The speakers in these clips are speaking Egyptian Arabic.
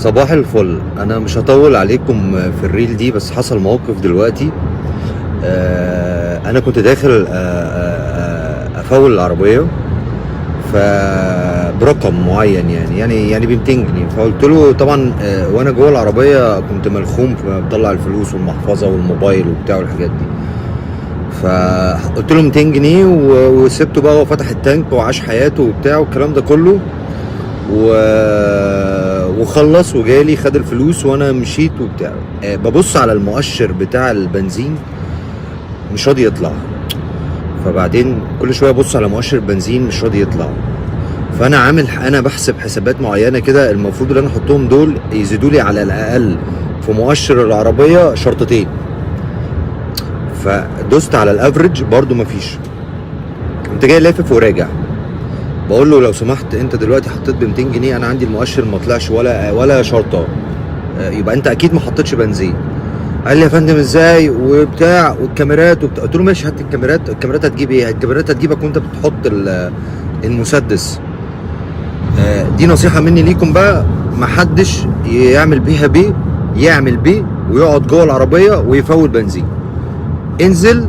صباح الفل. انا مش هطول عليكم في ال reel دي، بس حصل موقف دلوقتي. انا كنت داخل افول العربية فبرقم معين، يعني ب 200 جنيه. فقلت له طبعا، وانا جوه العربية كنت ملخوم، بطلع الفلوس والمحفظه والموبايل وبتاع والحاجات دي. فقلت له 200 جنيه وسبته بقى، هو فتح التانك وعاش حياته وبتاع والكلام ده كله وخلص وجالي خد الفلوس وانا مشيت وبتاع. ببص على المؤشر بتاع البنزين مش راضي يطلع. فبعدين كل شوية ابص على مؤشر البنزين مش راضي يطلع. فانا عامل، انا بحسب حسابات معينة كده، المفروض اللي انا احطهم دول يزيدوا لي على الاقل في مؤشر العربية شرطتين. فدوست على ال average برضو مفيش. قمت جاي لافف وراجع، بقول له لو سمحت، انت دلوقتي حطيت ب 200 جنيه، انا عندي المؤشر ما طلعش ولا شرطه، يبقى انت اكيد ما حطيتش بنزين. قال لي يا فندم ازاي وبتاع والكاميرات وبتاع. قلت له ماشي، هات الكاميرات. الكاميرات هتجيب ايه؟ الكاميرات هتجيبك وانت بتحط المسدس. دي نصيحة مني ليكم بقى، محدش يعمل بيها بيه، يعمل بيه ويقعد جوه العربية ويفول بنزين. انزل،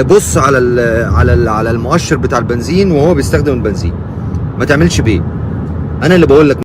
بص على المؤشر بتاع البنزين وهو بيستخدم البنزين، ما تعملش بيه. انا اللي بقول لك.